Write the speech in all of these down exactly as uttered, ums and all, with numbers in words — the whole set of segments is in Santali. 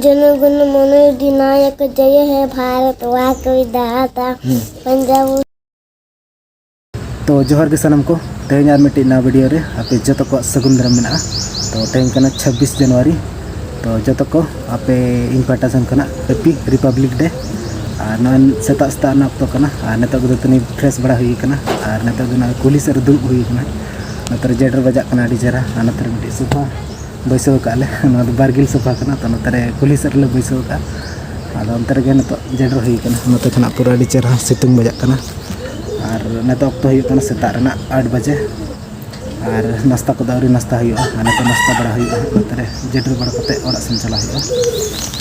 जनगण मन अधिनायक जय हे भारत वाक विधाता। पंजाब। तो जोहार ᱜᱮ ᱥᱟᱱᱟᱢ ᱠᱚ, ᱛᱮᱦᱮᱧ ᱟᱨ ᱢᱤᱫᱴᱤᱡ ᱱᱟᱣᱟ ᱵᱷᱤᱰᱤᱭᱳ ᱨᱮ ᱟᱯᱮ ᱡᱚᱛᱚ ᱠᱚᱣᱟᱜ ᱥᱟᱹᱜᱩᱱ ᱫᱟᱨᱟᱢ ᱢᱮᱱᱟᱜᱼᱟ᱾ ᱛᱚ ᱛᱮᱦᱮᱧ ᱠᱟᱱᱟ ᱪᱷᱟᱵᱵᱤᱥ ᱡᱟᱱᱩᱣᱟᱨᱤ᱾ ᱛᱚ ᱡᱚᱛᱚ ᱠᱚ ᱟᱯᱮ ᱤᱧ ᱯᱟᱦᱴᱟ ᱥᱮᱱ ᱠᱷᱚᱱᱟᱜ ᱦᱮᱯᱤ ᱨᱤᱯᱟᱵᱽᱞᱤᱠ ᱰᱮ᱾ ᱟᱨ ᱱᱚᱜᱼᱚᱭ ᱥᱮᱛᱟᱜ ᱥᱮᱛᱟᱜ ᱨᱮᱱᱟᱜ ᱚᱠᱛᱚ ᱠᱟᱱᱟ᱾ ᱟᱨ ᱱᱤᱛᱚᱜ ᱫᱚ ᱫᱟᱹᱛᱟᱹᱱᱤ ᱯᱷᱨᱮᱥ ᱵᱟᱲᱟ ᱦᱩᱭ ᱠᱟᱱᱟ᱾ ᱟᱨ ᱱᱤᱛᱚᱜ ᱫᱚ ᱱᱚᱜᱼᱚᱭ ᱠᱩᱞᱦᱤ ᱥᱮᱫ ᱨᱮ ᱫᱩᱲᱩᱵ ᱦᱩᱭ ᱠᱟᱱᱟ᱾ ᱱᱚᱛᱮ ᱨᱮ ᱡᱮᱰᱮᱨ ᱵᱟᱡᱟᱜ ᱠᱟᱱᱟ ᱟᱹᱰᱤ ᱪᱮᱦᱨᱟ᱾ ᱟᱨ ᱱᱚᱛᱮ ᱨᱮ ᱢᱤᱫᱴᱤᱡ ᱥᱳᱯᱷᱟ ᱵᱟᱹᱭᱥᱟᱹᱣ ᱟᱠᱟᱫ ᱞᱮ᱾ ᱱᱚᱣᱟ ᱫᱚ ᱵᱟᱨᱜᱤᱞ ᱥᱳᱯᱷᱟ ᱠᱟᱱᱟ᱾ ᱛᱚ ᱱᱚᱛᱮ ᱨᱮ ᱠᱩᱞᱦᱤ ᱥᱮᱫ ᱨᱮᱞᱮ ᱵᱟᱹᱭᱥᱟᱹᱣ ᱟᱠᱟᱫᱼᱟ᱾ ᱟᱫᱚ ᱚᱱᱛᱮ ᱨᱮᱜᱮ ᱱᱤᱛᱚᱜ ᱡᱮᱰᱮᱨ ᱦᱩᱭ ᱠᱟᱱᱟ᱾ ᱱᱚᱛᱮ ᱠᱷᱚᱱᱟᱜ ᱯᱩᱨᱟᱹ ᱟᱹᱰᱤ ᱪᱮᱦᱨᱟ ᱥᱤᱛᱩᱝ ᱵᱟᱡᱟᱜ ᱠᱟᱱᱟ᱾ ᱟᱨ ᱱᱤᱛᱚᱜ ᱚᱠᱛᱚ ᱦᱩᱭᱩᱜ ᱠᱟᱱᱟ ᱥᱮᱛᱟᱜ ᱨᱮᱱᱟᱜ ᱟᱴ ᱵᱟᱡᱮ᱾ ᱟᱨ ᱱᱟᱥᱛᱟ ᱠᱚᱫᱚ ᱟᱹᱣᱨᱤ ᱱᱟᱥᱛᱟ ᱦᱩᱭᱩᱜᱼᱟ᱾ ᱟᱨ ᱱᱤᱛᱚᱜ ᱱᱟᱥᱛᱟ ᱵᱟᱲᱟ ᱦᱩᱭᱩᱜᱼᱟ᱾ ᱱᱚᱛᱮ ᱨᱮ ᱡᱮᱰᱮᱨ ᱵᱟᱲᱟ ᱠᱟᱛᱮ ᱚᱲᱟᱜ ᱥᱮᱱ ᱪᱟᱞᱟᱜ ᱦᱩᱭᱩᱜᱼᱟ᱾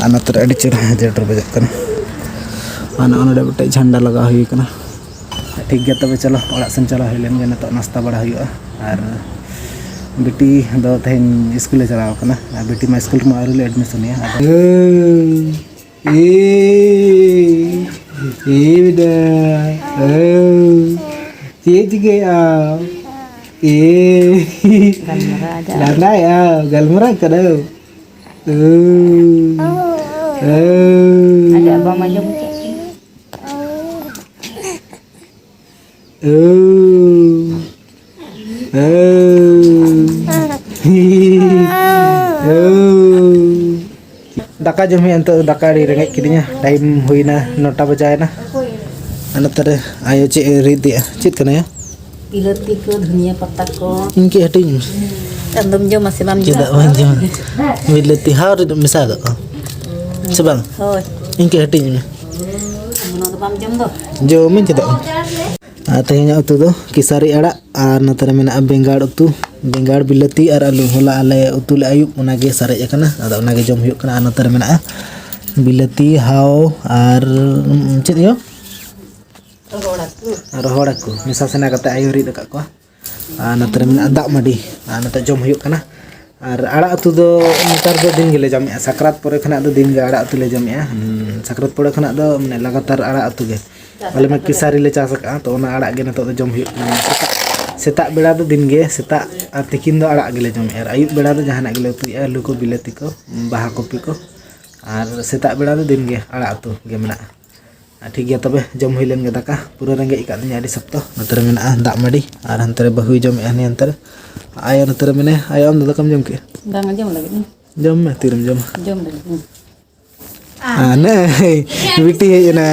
ᱟᱨ ᱱᱚᱛᱮ ᱨᱮ ᱟᱹᱰᱤ ᱪᱮᱦᱨᱟ ᱡᱮᱰᱮᱨ ᱵᱟᱡᱟᱜ ᱠᱟᱱᱟ᱾ ᱟᱨ ᱱᱚᱜᱼᱚ ᱱᱚᱰᱮ ᱢᱤᱫᱴᱮᱡ ᱡᱷᱟᱱᱰᱟ ᱞᱟᱜᱟᱣ ᱦᱩᱭ ᱠᱟᱱᱟ᱾ ᱴᱷᱤᱠ ᱜᱮᱭᱟ, ᱛᱚᱵᱮ ᱪᱚᱞᱚ ᱚᱲᱟᱜ ᱥᱮᱱ ᱪᱟᱞᱟᱣ ᱦᱩᱭ ᱞᱮᱱ ᱜᱮ᱾ ᱱᱤᱛᱚᱜ ᱱᱟᱥᱛᱟ ᱵᱟᱲᱟ ᱦᱩᱭᱩᱜᱼᱟ᱾ ᱟᱨ ᱵᱤᱴᱤ ᱫᱚ ᱛᱮᱦᱮᱧ ᱥᱠᱩᱞᱮ ᱪᱟᱞᱟᱣ ᱠᱟᱱᱟ᱾ ᱟᱨ ᱵᱤᱴᱤ ᱢᱟ ᱥᱠᱩᱞ ᱨᱮᱢᱟ ᱟᱹᱣᱨᱤ ᱞᱮ ᱮᱰᱢᱤᱥᱚᱱᱮᱭᱟ᱾ ᱟᱫᱚ ᱮ, ᱮ ᱵᱮᱴᱟ, ᱮ, ᱪᱮᱫ ᱪᱤᱠᱟᱹᱭᱮᱫᱼᱟ? ᱮ, ᱜᱟᱞᱢᱟᱨᱟᱣ ᱟᱡᱟᱜ᱾ ᱞᱟᱸᱫᱟᱭᱮᱫᱼᱟ, ᱜᱟᱞᱢᱟᱨᱟᱜ ᱠᱟᱱᱟ᱾ ᱮ, ᱮ᱾ ᱟᱡᱟᱜ ᱵᱟᱢ ᱟᱸᱡᱚᱢ ᱠᱮᱫ? ᱳ᱾ ᱳ᱾ ᱳ᱾ ᱫᱟᱠᱟ ᱡᱚᱢ ᱦᱩᱭᱩᱜᱼᱟ ᱱᱤᱛᱚᱜ ᱫᱚ᱾ ᱫᱟᱠᱟ ᱟᱹᱰᱤ ᱨᱮᱸᱜᱮᱡ ᱠᱤᱫᱤᱧᱟ᱾ ᱴᱟᱭᱤᱢ ᱦᱩᱭᱱᱟ, ᱱᱚᱴᱟ ᱵᱟᱡᱟᱣᱮᱱᱟ᱾ ᱟᱨ ᱱᱚᱛᱮ ᱨᱮ ᱟᱭᱳ ᱪᱮᱫ ᱮ ᱨᱤᱫ ᱮᱫᱼᱟ? ᱪᱮᱫ ᱠᱟᱱᱟ ᱭᱟ? ᱵᱤᱞᱟᱹᱛᱤ ᱠᱚ, ᱫᱷᱩᱱᱤᱭᱟᱹ ᱯᱟᱛᱟ ᱠᱚ᱾ ᱤᱧ ᱠᱟᱹᱡ ᱦᱟᱹᱴᱤᱧ ᱢᱮ᱾ ᱟᱢ ᱫᱚᱢ ᱡᱚᱢᱟ ᱥᱮ ᱵᱟᱢ ᱡᱚᱢᱟ? ᱪᱮᱫᱟᱜ ᱵᱟᱹᱧ ᱡᱚᱢᱟ? ᱵᱤᱞᱟᱹᱛᱤ ᱦᱟᱣ ᱨᱮ ᱢᱮᱥᱟ ᱟᱠᱟᱫ ᱠᱚ᱾ ᱥᱮ ᱵᱟᱝ? ᱦᱳᱭ᱾ ᱤᱧ ᱠᱟᱹᱡ ᱦᱟᱹᱴᱤᱧ ᱢᱮ᱾ ᱚᱱᱟ ᱫᱚ ᱵᱟᱢ ᱡᱚᱢ ᱫᱚ? ᱡᱚᱢᱟᱹᱧ ᱪᱮᱫᱟᱜ ᱵᱟᱝ? ᱟᱨ ᱛᱮᱦᱮᱧᱟᱜ ᱩᱛᱩ ᱫᱚ ᱠᱮᱥᱟᱨᱤ ᱟᱲᱟᱜ, ᱟᱨ ᱱᱚᱛᱮ ᱨᱮ ᱢᱮᱱᱟᱜᱼᱟ ᱵᱮᱸᱜᱟᱲ ᱩᱛᱩ, ᱵᱮᱸᱜᱟᱲ, ᱵᱤᱞᱟᱹᱛᱤ ᱟᱨ ᱟᱹᱞᱩ᱾ ᱦᱚᱞᱟ ᱟᱞᱮ ᱩᱛᱩ ᱞᱮ ᱟᱹᱭᱩᱵ, ᱚᱱᱟᱜᱮ ᱥᱟᱨᱮᱡ ᱟᱠᱟᱱᱟ, ᱟᱫᱚ ᱚᱱᱟᱜᱮ ᱡᱚᱢ ᱦᱩᱭᱩᱜ ᱠᱟᱱᱟ᱾ ᱟᱨ ᱱᱚᱛᱮ ᱨᱮ ᱢᱮᱱᱟᱜᱼᱟ ᱵᱤᱞᱟᱹᱛᱤ, ᱦᱟᱣ ᱟᱨ, ᱩᱸ, ᱪᱮᱫ ᱤᱭᱟᱹ? ᱨᱚᱦᱚᱲ ᱦᱟᱹᱠᱩ᱾ ᱨᱚᱦᱚᱲ ᱦᱟᱹᱠᱩ ᱢᱮᱥᱟ ᱥᱟᱱᱟ ᱠᱟᱛᱮ ᱟᱭᱳ ᱨᱤᱫ ᱟᱠᱟᱫ ᱠᱚᱣᱟ᱾ ᱟᱨ ᱱᱚᱛᱮ ᱨᱮ ᱢᱮᱱᱟᱜᱼᱟ ᱫᱟᱜ ᱢᱟᱹᱰᱤ, ᱟᱨ ᱱᱚᱛᱮ ᱡᱚᱢ ᱦᱩᱭᱩᱜ ᱠᱟᱱᱟ᱾ ᱟᱨ ᱟᱲᱟᱜ ᱩᱛᱩ ᱫᱚ ᱱᱮᱛᱟᱨ ᱫᱚ ᱫᱤᱱ ᱜᱮᱞᱮ ᱡᱚᱢᱮᱜᱼᱟ᱾ ᱥᱟᱠᱨᱟᱛ ᱯᱚᱨᱮ ᱠᱷᱚᱱᱟᱜ ᱫᱚ ᱫᱤᱱ ᱜᱮ ᱟᱲᱟᱜ ᱩᱛᱩ ᱞᱮ ᱡᱚᱢᱮᱜᱼᱟ᱾ ᱦᱩᱸ, ᱥᱟᱠᱨᱟᱛ ᱯᱚᱨᱮ ᱠᱷᱚᱱᱟᱜ ᱫᱚ ᱢᱟᱱᱮ ᱞᱟᱜᱟᱛᱟᱨ ᱟᱲᱟᱜ ᱩᱛᱩ ᱜᱮ᱾ ᱟᱞᱮ ᱢᱟ ᱠᱮᱥᱟᱨᱤ ᱞᱮ ᱪᱟᱥ ᱟᱠᱟᱫᱼᱟ, ᱛᱚ ᱚᱱᱟ ᱟᱲᱟᱜ ᱜᱮ ᱱᱤᱛᱚᱜ ᱫᱚ ᱡᱚᱢ ᱦᱩᱭᱩᱜ ᱠᱟᱱᱟ᱾ ᱥᱮᱛᱟᱜ, ᱥᱮᱛᱟᱜ ᱵᱮᱲᱟ ᱫᱚ ᱫᱤᱱ ᱜᱮ, ᱥᱮᱛᱟᱜ ᱟᱨ ᱛᱤᱠᱤᱱ ᱫᱚ ᱟᱲᱟᱜ ᱜᱮᱞᱮ ᱡᱚᱢᱮᱜᱼᱟ᱾ ᱟᱨ ᱟᱹᱭᱩᱵ ᱵᱮᱲᱟ ᱫᱚ ᱡᱟᱦᱟᱱᱟᱜ ᱜᱮᱞᱮ ᱩᱛᱩᱭᱮᱜᱼᱟ, ᱟᱹᱞᱩ ᱠᱚ, ᱵᱤᱞᱟᱹᱛᱤ ᱠᱚ, ᱵᱟᱦᱟ ᱠᱚᱯᱤ ᱠᱚ᱾ ᱟᱨ ᱥᱮᱛᱟᱜ ᱵᱮᱲᱟ ᱫᱚ ᱫᱤᱱ ᱜᱮ ᱟᱲᱟᱜ ᱩᱛᱩ ᱜᱮ ᱢᱮᱱᱟᱜᱼᱟ᱾ ᱟᱨ ᱴᱷᱤᱠ ᱜᱮᱭᱟ, ᱛᱚᱵᱮ ᱡᱚᱢ ᱦᱩᱭ ᱞᱮᱱ ᱜᱮ ᱫᱟᱠᱟ, ᱯᱩᱨᱟᱹ ᱨᱮᱸᱜᱮᱡ ᱟᱠᱟᱫ ᱞᱤᱧᱟ ᱟᱹᱰᱤ ᱥᱚᱠᱛᱚ᱾ ᱱᱚᱛᱮ ᱨᱮ ᱢᱮᱱᱟᱜᱼᱟ ᱫᱟᱜ ᱢᱟᱹᱰᱤ, ᱟᱨ ᱦᱟᱱᱛᱮ ᱨᱮ ᱵᱟᱹᱦᱩᱭ ᱡᱚᱢᱮᱫᱼᱟ ᱦᱟᱹᱱᱤ ᱦᱟᱱᱛᱮ ᱨᱮ᱾ ᱟᱭᱳ ᱱᱚᱛᱮ ᱨᱮ ᱢᱮᱱᱟᱭᱟ᱾ ᱟᱭᱳ, ᱟᱢ ᱫᱚ ᱫᱟᱠᱟᱢ ᱡᱚᱢ ᱠᱮᱫᱼᱟ? ᱵᱟᱝ, ᱡᱚᱢ ᱞᱟᱹᱜᱤᱫ ᱤᱧ᱾ ᱡᱚᱢ ᱢᱮ, ᱛᱤᱨᱮᱢ ᱡᱚᱢᱟ? ᱡᱚᱢ ᱞᱟᱹᱜᱤᱫ ᱤᱧ᱾ ᱟᱨ ᱱᱮ, ᱵᱤᱴᱤ ᱦᱮᱡ ᱮᱱᱟ᱾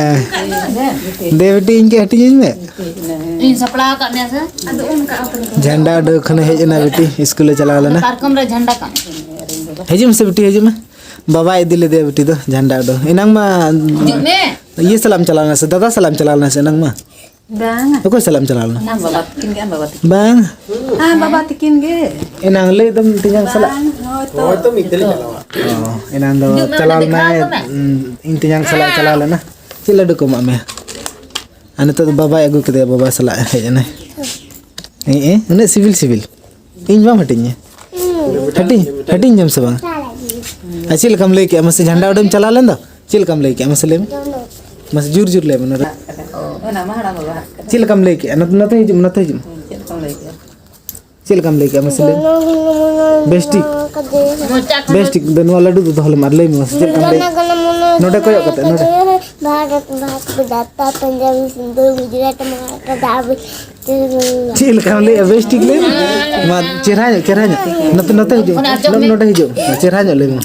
ᱫᱮ ᱵᱤᱴᱤ, ᱤᱧ ᱜᱮ ᱦᱟᱹᱴᱤᱧ ᱟᱹᱧ ᱢᱮ᱾ ᱤᱧ ᱥᱟᱯᱲᱟᱣ ᱟᱠᱟᱫ ᱢᱮᱭᱟ ᱥᱮ? ᱡᱷᱟᱱᱰᱟ ᱩᱰᱟᱹᱣ ᱠᱷᱚᱱᱮ ᱦᱮᱡ ᱮᱱᱟ ᱵᱤᱴᱤ, ᱤᱥᱠᱩᱞᱮ ᱪᱟᱞᱟᱣ ᱞᱮᱱᱟ᱾ ᱯᱟᱨᱠᱚᱢ ᱨᱮ ᱡᱷᱟᱱᱰᱟ ᱠᱟᱜ ᱢᱮ᱾ ᱦᱤᱡᱩᱜ ᱢᱮᱥᱮ ᱵᱤᱴᱤ, ᱦᱤᱡᱩᱜ ᱢᱮ᱾ ᱵᱟᱵᱟᱭ ᱤᱫᱤ ᱞᱮᱫᱮᱭᱟ ᱵᱤᱴᱤ ᱫᱚ ᱡᱷᱟᱱᱰᱟ ᱩᱰᱟᱹᱣ᱾ ᱮᱱᱟᱝ ᱢᱟ ᱦᱤᱡᱩᱜ ᱢᱮ᱾ ᱤᱭᱟᱹ ᱥᱟᱞᱟᱜ ᱮᱢ ᱪᱟᱞᱟᱣ ᱞᱮᱱᱟ ᱥᱮ, ᱫᱟᱫᱟ ᱥᱟᱞᱟᱜ ᱮᱢ ᱪᱟᱞᱟᱣ ᱞᱮᱱᱟ ᱥᱮ ᱮᱱᱟᱝ ᱢᱟ? ᱵᱟᱝᱟ᱾ ᱚᱠᱚᱭ ᱥᱟᱞᱟᱜ ᱮᱢ ᱪᱟᱞᱟᱣ ᱞᱮᱱᱟ? ᱟᱢ ᱵᱟᱵᱟ ᱛᱟᱹᱠᱤᱱ ᱜᱮ, ᱟᱢ ᱵᱟᱵᱟ ᱛᱟᱹᱠᱤᱱ᱾ ᱵᱟᱝ᱾ ᱟᱢ ᱵᱟᱵᱟ ᱛᱟᱹᱠᱤᱱ ᱜᱮ᱾ ᱮᱱᱟᱝ ᱞᱟᱹᱭ ᱫᱚᱢ ᱛᱮᱧᱟᱝ ᱥᱟᱞᱟᱜ᱾ ᱵᱟᱝ, ᱦᱳᱭ ᱛᱚ᱾ ᱦᱳᱭ ᱛᱚ, ᱢᱤᱫ ᱛᱮᱞᱮ ᱪᱟᱞᱟᱣᱟ᱾ ᱚ, ᱮᱱᱟᱝ ᱫᱚ ᱦᱤᱡᱩᱜ ᱢᱮ, ᱪᱟᱞᱟᱣ ᱚᱸᱰᱮ ᱞᱮᱱᱟᱭ, ᱫᱮᱠᱷᱟᱣ ᱠᱚᱢᱮ᱾ ᱩᱸ, ᱤᱧ ᱛᱮᱧᱟᱝ ᱥᱟᱞᱟᱜ ᱪᱟᱞᱟᱣ ᱞᱮᱱᱟ᱾ ᱪᱮᱫ ᱞᱟᱹᱰᱩ ᱠᱚ ᱮᱢᱟᱜ ᱢᱮᱭᱟ? ᱟᱨ ᱱᱤᱛᱚᱜ ᱫᱚ ᱵᱟᱵᱟᱭ ᱟᱹᱜᱩ ᱠᱮᱫᱮᱭᱟ, ᱵᱟᱵᱟ ᱥᱟᱞᱟᱜ ᱦᱮᱡ ᱮᱱᱟᱭ᱾ ᱮᱸ, ᱮᱸ, ᱩᱱᱟᱹᱜ ᱥᱤᱵᱤᱞ ᱥᱤᱵᱤᱞ᱾ ᱤᱧ ᱵᱟᱢ ᱦᱟᱹᱴᱤᱧᱟ? ᱦᱟᱹᱴᱤᱧ, ᱦᱟᱹᱴᱤᱧ ᱡᱚᱢ ᱥᱮ ᱵᱟᱝ? ᱟᱨ ᱪᱮᱫ ᱞᱮᱠᱟᱢ ᱞᱟᱹᱭ ᱠᱮᱜᱼᱟ? ᱢᱟᱥᱮ, ᱡᱷᱟᱱᱰᱟ ᱩᱰᱟᱹᱣ ᱮᱢ ᱪᱟᱞᱟᱣ ᱞᱮᱱ ᱫᱚ? ᱪᱮᱫ ᱞᱮᱠᱟᱢ ᱞᱟᱹᱭ ᱠᱮᱜᱼᱟ? ᱢᱟᱥᱮ ᱞᱟᱹᱭ ᱢᱮ᱾ ᱢᱟᱥᱮ ᱡᱳᱨ ᱡᱳᱨ ᱞᱟᱹᱭ ᱢᱮ ᱱᱚᱰᱮ᱾ ᱚ, ᱚᱱᱟ ᱢᱟ ᱦᱟᱲᱟᱢ ᱵᱟᱵᱟ ᱦᱟᱜ ᱠᱟᱱᱟ᱾ ᱪᱮᱫ ᱞᱮᱠᱟᱢ ᱞᱟᱹᱭ ᱠᱮᱜᱼᱟ? ᱱᱚᱛᱮ, ᱱᱚᱛᱮ ᱦᱤᱡᱩᱜ ᱢᱮ, ᱱᱚᱛᱮ ᱦᱤᱡᱩᱜ ᱢᱮ᱾ ᱦᱩᱸ, ᱪᱮᱫ ᱞᱮᱠᱟᱢ ᱞᱟᱹᱭ ᱠᱮᱜᱼᱟ? ᱪᱮᱫ ᱞᱮᱠᱟᱢ ᱞᱟᱹᱭ ᱠᱮᱜᱼᱟ? ᱢᱟᱥᱮ ᱞᱟᱹᱭ ᱢᱮ᱾ ᱵᱮᱥ ᱴᱷᱤᱠ᱾ ᱢᱚᱪᱟ ᱠᱷᱚᱱ ᱵᱮᱥ ᱴᱷᱤᱠ᱾ ᱫᱮ, ᱱᱚᱣᱟ ᱞᱟᱹᱰᱩ ᱫᱚ ᱫᱚᱦᱚ ᱞᱮᱢ ᱟᱨ ᱞᱟᱹᱭ ᱢᱮ ᱢᱟᱥᱮ, ᱪᱮᱫ ᱞᱮᱠᱟᱢ ᱞᱟᱹᱭ? ᱱᱚᱰᱮ ᱠᱚᱭᱚᱜ ᱠᱟᱛᱮ, ᱱᱚᱰᱮ᱾ ᱵᱷᱟᱨᱚᱛ ᱵᱷᱟᱨᱚᱛ ᱡᱟᱛᱟ ᱯᱟᱧᱡᱟᱵᱤ ᱥᱤᱱᱫᱷᱩ ᱜᱩᱡᱽᱨᱟᱴ ᱢᱟᱨᱟᱴᱷᱟ ᱫᱟᱵᱤ᱾ ᱪᱮᱫ ᱞᱮᱠᱟᱢ ᱞᱟᱹᱭᱮᱜᱼᱟ? ᱵᱮᱥ ᱴᱷᱤᱠ ᱞᱟᱹᱭ ᱢᱮ᱾ ᱢᱟ, ᱪᱮᱦᱨᱟ ᱧᱚᱜ, ᱪᱮᱦᱨᱟ ᱧᱚᱜ᱾ ᱱᱚᱛᱮ, ᱱᱚᱛᱮ ᱦᱤᱡᱩᱜ ᱢᱮ᱾ ᱚᱱᱟ ᱟᱸᱡᱚᱢ ᱱᱚᱰᱮ, ᱢᱮ᱾ ᱱᱚᱰᱮ ᱦᱤᱡᱩᱜ ᱢᱮ᱾ ᱪᱮᱦᱨᱟ ᱧᱚᱜ ᱞᱟᱹᱭ ᱢᱮ᱾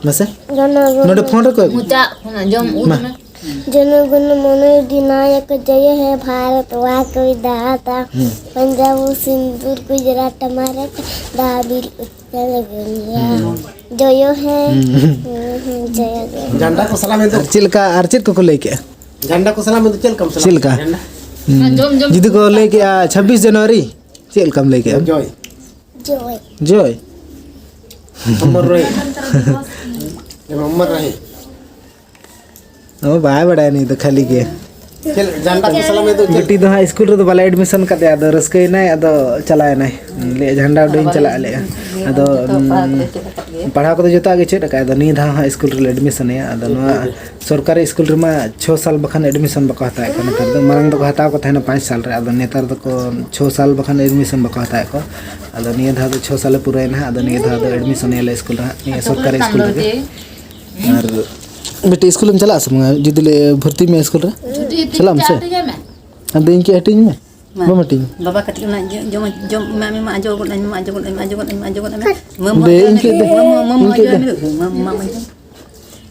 ᱢᱟᱥᱮ᱾ ᱡᱚᱱᱚ ᱜᱚᱱᱚ ᱱᱚᱰᱮ ᱯᱷᱳᱱ ᱨᱮ ᱠᱚᱭᱚᱜ ᱢᱮ᱾ ᱢᱚᱪᱟ ᱠᱷᱚᱱ ᱟᱸᱡᱚᱢ ᱩᱫ ᱢᱟ᱾ ᱢᱮ᱾ ᱡᱚᱱᱚ ᱜᱚᱱᱚ ᱢᱚᱱᱚ ᱚᱫᱷᱤᱱᱟᱭᱚᱠ ᱡᱚᱭᱚ ᱦᱮ ᱵᱷᱟᱨᱚᱛ ᱵᱷᱟᱜᱽ ᱵᱤᱫᱷᱟᱛᱟ᱾ ᱦᱩᱸ᱾ ᱯᱟᱧᱡᱟᱵ ᱥᱤᱱᱫᱷᱩ ᱜᱩᱡᱽᱨᱟᱴ ᱢᱟᱨᱟᱴᱷᱟ ᱫᱟᱵᱤ ᱩᱛᱛᱚᱨ ᱜᱚᱝᱜᱟ᱾ ᱦᱩᱸ᱾ ᱡᱚᱭᱚ ᱦᱮ᱾ ᱦᱩᱸ᱾ ᱦᱩᱸ, ᱦᱩᱸ, ᱡᱚᱭᱚ ᱜᱮ᱾ ᱡᱷᱟᱱᱰᱟ ᱠᱚ ᱥᱟᱞᱟᱢ ᱮᱫ ᱫᱚ᱾ ᱟᱨ ᱪᱮᱫ ᱞᱮᱠᱟ, ᱟᱨ ᱪᱮᱫ ᱠᱚᱠᱚ ᱞᱟᱹᱭ ᱠᱮᱜᱼᱟ? ᱡᱷᱟᱱᱰᱟ ᱠᱚ ᱥᱟᱞᱟᱢ ᱮᱫ ᱫᱚ ᱪᱮᱫ ᱞᱮᱠᱟᱢ ᱥᱟᱞᱟᱢ ᱪᱮᱫ ᱞᱮᱠᱟ? ᱮᱫᱟ? ᱡᱷᱟᱱᱰᱟ? ᱦᱩᱸ᱾ ᱡᱚᱢ, ᱡᱚᱢ, ᱡᱩᱫᱤ ᱠᱚ ᱡᱚᱢ᱾ ᱞᱟᱹᱭ ᱠᱮᱜᱼᱟ ᱪᱷᱟᱵᱵᱤᱥ ᱡᱟᱱᱩᱣᱟᱨᱤ, ᱪᱮᱫ ᱞᱮᱠᱟᱢ ᱞᱟᱹᱭ ᱠᱮᱜᱼᱟ? ᱡᱚᱭ᱾ ᱡᱚᱭ᱾ ᱡᱚᱭ᱾ ᱚᱢᱚᱨ ᱨᱚᱦᱮ᱾ ᱚᱢᱚᱨ ᱨᱚᱦᱮ᱾ ᱚ, ᱵᱟᱭ ᱵᱟᱲᱟᱭᱟ ᱱᱩᱭ ᱫᱚ, ᱠᱷᱟᱹᱞᱤ ᱜᱮ᱾ ᱪᱮᱫ ᱡᱷᱟᱱᱰᱟ ᱠᱚ ᱥᱟᱞᱟᱢ ᱮᱫ ᱫᱚ ᱪᱮᱫ? ᱵᱤᱴᱤ ᱫᱚ ᱦᱟᱸᱜ ᱤᱥᱠᱩᱞ ᱨᱮᱫᱚ ᱵᱟᱞᱮ admission ᱠᱟᱫᱮᱭᱟ, ᱟᱫᱚ ᱨᱟᱹᱥᱠᱟᱹᱭᱮᱱᱟᱭ, ᱟᱫᱚ ᱪᱟᱞᱟᱣᱮᱱᱟᱭ᱾ ᱞᱟᱹᱭᱮᱫ, "ᱡᱷᱟᱱᱰᱟ ᱩᱰᱟᱹᱣ ᱤᱧ ᱪᱟᱞᱟᱜᱼᱟ," ᱞᱟᱹᱭᱮᱫᱼᱟ᱾ ᱟᱫᱚ, ᱡᱚᱛᱚ ᱯᱟᱲᱦᱟᱣ ᱠᱚᱫᱚ ᱪᱮᱫ ᱟᱠᱟᱫ ᱜᱮᱭᱟ? ᱯᱟᱲᱦᱟᱣ ᱠᱚᱫᱚ ᱡᱚᱛᱚᱣᱟᱜ ᱜᱮ ᱪᱮᱫ ᱟᱠᱟᱫ, ᱟᱫᱚ ᱱᱤᱭᱟᱹ ᱫᱷᱟᱣ ᱦᱟᱸᱜ ᱤᱥᱠᱩᱞ ᱨᱮᱞᱮ admission ᱮᱭᱟ᱾ ᱟᱫᱚ ᱱᱚᱣᱟ ᱥᱚᱨᱠᱟᱨᱤ ᱤᱥᱠᱩᱞ ᱨᱮᱢᱟ ᱪᱷᱚ ᱥᱟᱞ ᱵᱟᱠᱷᱟᱱ admission ᱵᱟᱠᱚ ᱦᱟᱛᱟᱣᱮᱫ ᱠᱚᱣᱟ ᱱᱮᱛᱟᱨ ᱫᱚ᱾ ᱢᱟᱲᱟᱝ ᱫᱚᱠᱚ ᱦᱟᱛᱟᱣ ᱠᱚ ᱛᱟᱦᱮᱱᱟ ᱯᱟᱸᱪ ᱥᱟᱞ ᱨᱮ, ᱟᱫᱚ ᱱᱮᱛᱟᱨ ᱫᱚᱠᱚ ᱪᱷᱚ ᱥᱟᱞ ᱵᱟᱠᱷᱟᱱ admission ᱵᱟᱠᱚ ᱦᱟᱛᱟᱣᱮᱫ ᱠᱚᱣᱟ᱾ ᱟᱫᱚ ᱱᱤᱭᱟᱹ ᱫᱷᱟᱣ ᱫᱚ ᱪᱷᱚ ᱥᱟᱞᱮ ᱯᱩᱨᱟᱹᱭᱮᱱᱟ ᱦᱟᱸᱜ, ᱟᱫᱚ ᱱᱤᱭᱟᱹ ᱫᱷᱟᱣ ᱫᱚ admission ᱮᱭᱟᱞᱮ ᱤᱥᱠᱩᱞ ᱨᱮ ᱦᱟᱸᱜ, ᱱᱤᱭᱟᱹ ᱟᱫᱚ ᱥᱚᱨᱠᱟᱨᱤ ᱯᱩᱨᱟᱹ ᱤᱥᱠᱩᱞ ᱛᱟᱢ ᱫᱚ ᱨᱮᱜᱮ᱾ ᱡᱮ? ᱟᱨ ᱵᱤᱴᱤ, ᱥᱠᱩᱞᱮᱢ ᱪᱟᱞᱟᱜᱼᱟ ᱥᱮ ᱵᱟᱝᱟ? ᱡᱩᱫᱤ ᱞᱮ ᱵᱷᱚᱨᱛᱤ ᱢᱮᱭᱟ ᱥᱠᱩᱞ ᱨᱮ, ᱪᱟᱞᱟᱜ ᱟᱢ ᱥᱮ? ᱟᱫᱚ ᱤᱧ ᱠᱤ ᱦᱟᱹᱴᱤᱧ ᱢᱮ? ᱵᱟᱢ ᱦᱟᱹᱴᱤᱧ? ᱵᱟᱵᱟ ᱠᱟᱹᱴᱤᱡ ᱚᱱᱟ ᱡᱚ-, ᱡᱚᱢ, ᱡᱚᱢ ᱮᱢᱟᱜ ᱢᱮ, ᱢᱟ ᱟᱸᱡᱚᱢ ᱜᱚᱫ ᱟᱹᱧ ᱢᱮ, ᱢᱟ ᱟᱸᱡᱚᱢ ᱜᱚᱫ ᱟᱹᱧ ᱢᱮ, ᱟᱸᱡᱚᱢ ᱜᱚᱫ ᱟᱹᱧ ᱢᱮ, ᱢᱟ ᱟᱸᱡᱚᱢ ᱜᱚᱫ ᱟᱹᱧ ᱢᱮ᱾ ᱫᱮ, ᱤᱧ ᱠᱮᱫ ᱫᱮ, ᱢᱟ, ᱢᱟ, ᱢᱟ, ᱤᱧ ᱠᱮᱫ ᱫᱮ᱾ ᱢᱟ, ᱢᱟ, ᱢᱟ, ᱟᱸᱡᱚᱢ᱾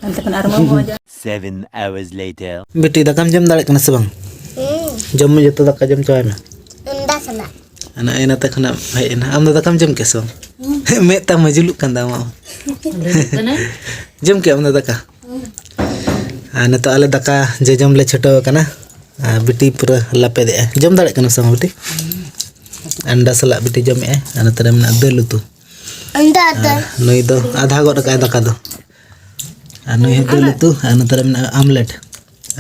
ᱚᱱᱛᱮ ᱠᱷᱚᱱ ᱟᱨ ᱢᱟ, ᱢᱟ, ᱟᱸᱡᱚᱢ᱾ Seven hours later. ᱵᱤᱴᱤ, ᱫᱟᱠᱟᱢ ᱡᱚᱢ ᱫᱟᱲᱮᱭᱟᱜ ᱠᱟᱱᱟ ᱥᱮ ᱵᱟᱝ? ᱦᱮᱸ᱾ ᱡᱚᱢ ᱢᱮ, ᱡᱚᱛᱚ ᱫᱟᱠᱟ ᱡᱚᱢ ᱪᱟᱵᱟᱭ ᱢᱮ᱾ ᱟᱱᱰᱟ ᱥᱟᱞᱟᱜ᱾ ᱱᱚᱜᱼᱚᱭ ᱱᱚᱛᱮ ᱠᱷᱚᱱᱟᱜ ᱦᱮᱡ ᱮᱱᱟ᱾ ᱟᱢ ᱫᱚ ᱫᱟᱠᱟᱢ ᱡᱚᱢ ᱠᱮᱫ ᱥᱮ ᱵᱟᱝ? ᱦᱩᱸ᱾ ᱢᱮᱫ ᱛᱟᱢ ᱢᱟ ᱡᱩᱞᱩᱜ ᱠᱟᱱ ᱛᱟᱢᱟ᱾ ᱞᱟᱹᱜᱤᱫ ᱠᱟᱱᱟ᱾ ᱡᱚᱢ ᱠᱮᱫ ᱟᱢ ᱫᱚ ᱫᱟᱠᱟ? ᱦᱩᱸ᱾ ᱟᱨ ᱱᱤᱛᱚᱜ ᱟᱞᱮ ᱫᱟᱠᱟ ᱡᱚᱡᱚᱢ ᱞᱮ ᱪᱷᱩᱴᱟᱹᱣ ᱟᱠᱟᱱᱟ᱾ ᱟᱨ ᱵᱤᱴᱤ ᱯᱩᱨᱟᱹ ᱞᱟᱯᱮᱫᱮᱜᱼᱟ᱾ ᱡᱚᱢ ᱫᱟᱲᱮᱭᱟᱜ ᱠᱟᱱᱟ ᱥᱮ ᱵᱟᱝ ᱵᱤᱴᱤ? ᱟᱱᱰᱟ ᱥᱟᱞᱟᱜ ᱵᱤᱴᱤ ᱡᱚᱢᱮᱜᱼᱟᱭ᱾ ᱟᱨ ᱱᱚᱛᱮ ᱨᱮ ᱢᱮᱱᱟᱜᱼᱟ ᱫᱟᱹᱞ ᱩᱛᱩ᱾ ᱟᱱᱰᱟ ᱟᱨ ᱫᱟᱹᱞ᱾ ᱱᱩᱭ ᱫᱚ ᱟᱫᱷᱟ ᱜᱚᱫ ᱟᱠᱟᱫᱟᱭ ᱫᱟᱠᱟ ᱫᱚ᱾ ᱟᱨ ᱱᱩᱭ ᱦᱚᱸ ᱫᱟᱹᱞ ᱩᱛᱩ, ᱟᱨ ᱱᱚᱛᱮ ᱨᱮ ᱢᱮᱱᱟᱜᱼᱟ ᱟᱢᱞᱮᱴ᱾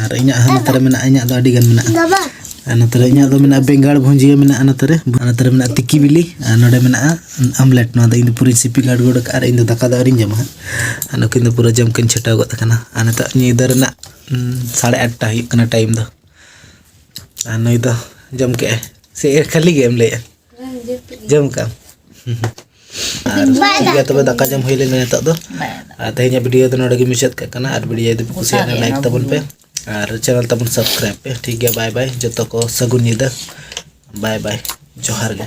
ᱟᱨ ᱤᱧᱟᱹᱜ ᱦᱚᱸ ᱱᱚᱛᱮ ᱨᱮ ᱢᱮᱱᱟᱜᱼᱟ, ᱤᱧᱟᱹᱜ ᱫᱚ ᱟᱹᱰᱤ ᱜᱟᱱ ᱢᱮᱱᱟᱜᱼᱟ᱾ ᱵᱟᱵᱟ᱾ ᱟᱨ ᱱᱚᱛᱮ ᱨᱮ ᱤᱧᱟᱹᱜ ᱫᱚ ᱢᱮᱱᱟᱜᱼᱟ ᱵᱮᱸᱜᱟᱲ ᱵᱷᱩᱸᱡᱤᱭᱟᱹ ᱢᱮᱱᱟᱜᱼᱟ ᱱᱚᱛᱮ ᱨᱮ, ᱟᱨ ᱱᱚᱛᱮ ᱨᱮ ᱢᱮᱱᱟᱜᱼᱟ ᱛᱤᱠᱤ ᱵᱤᱞᱤ, ᱟᱨ ᱱᱚᱰᱮ ᱢᱮᱱᱟᱜᱼᱟ ᱟᱢᱞᱮᱴ᱾ ᱱᱚᱣᱟ ᱫᱚ ᱤᱧ ᱫᱚ ᱯᱩᱨᱟᱹᱧ ᱥᱤᱯᱤ ᱜᱟᱲᱜᱩᱲ ᱟᱠᱟᱫᱼᱟ ᱟᱨ ᱤᱧ ᱫᱚ ᱫᱟᱠᱟ ᱫᱚ ᱟᱹᱣᱨᱤᱧ ᱡᱚᱢᱟ ᱦᱟᱸᱜ᱾ ᱟᱨ ᱱᱩᱠᱤᱱ ᱫᱚ ᱯᱩᱨᱟᱹ ᱡᱚᱢ ᱠᱤᱱ ᱪᱷᱩᱴᱟᱹᱣ ᱜᱚᱫ ᱟᱠᱟᱱᱟ᱾ ᱟᱨ ᱱᱤᱛᱚᱜ ᱧᱤᱫᱟᱹ ᱨᱮᱱᱟᱜ, ᱩᱸ, ᱥᱟᱲᱮ ᱟᱴᱴᱟ ᱦᱩᱭᱩᱜ ᱠᱟᱱᱟ ᱴᱟᱭᱤᱢ ᱫᱚ᱾ ᱟᱨ ᱱᱩᱭ ᱫᱚ ᱡᱚᱢ ᱠᱮᱜᱼᱟᱭ ᱥᱮ ᱮ ᱠᱷᱟᱹᱞᱤ ᱜᱮ ᱮᱢ ᱞᱟᱹᱭᱮᱜᱼᱟ? ᱡᱚᱢ ᱠᱟᱜ ᱟᱢ? ᱟᱨ ᱴᱷᱤᱠ ᱜᱮᱭᱟ, ᱛᱚᱵᱮ ᱫᱟᱠᱟ ᱡᱚᱢ ᱦᱩᱭ ᱞᱮᱱᱟ ᱱᱤᱛᱚᱜ ᱫᱚ᱾ ᱟᱨ ᱛᱮᱦᱮᱧᱟᱜ ᱵᱷᱤᱰᱤᱭᱳ ᱫᱚ ᱱᱚᱰᱮ ᱜᱮ ᱢᱩᱪᱟᱹᱫ ᱠᱟᱜ ᱠᱟᱱᱟ᱾ ᱟᱨ ᱵᱷᱤᱰᱤᱭᱳ ᱡᱩᱫᱤ ᱯᱮ ᱠᱩᱥᱤᱭᱟᱜᱼᱟ, ᱞᱟᱭᱤᱠ ᱛᱟᱵᱚᱱ ᱯᱮ ᱟᱨ ᱪᱮᱱᱮᱞ ᱛᱟᱵᱚᱱ ᱥᱟᱵᱥᱠᱨᱟᱭᱤᱵ ᱯᱮ᱾ ᱴᱷᱤᱠ ᱜᱮᱭᱟ, ᱵᱟᱭ ᱵᱟᱭ, ᱡᱚᱛᱚ ᱠᱚ ᱥᱟᱹᱜᱩᱱ ᱧᱤᱫᱟᱹ, ᱵᱟᱭ ᱵᱟᱭ, ᱡᱚᱦᱟᱨ ᱜᱮ᱾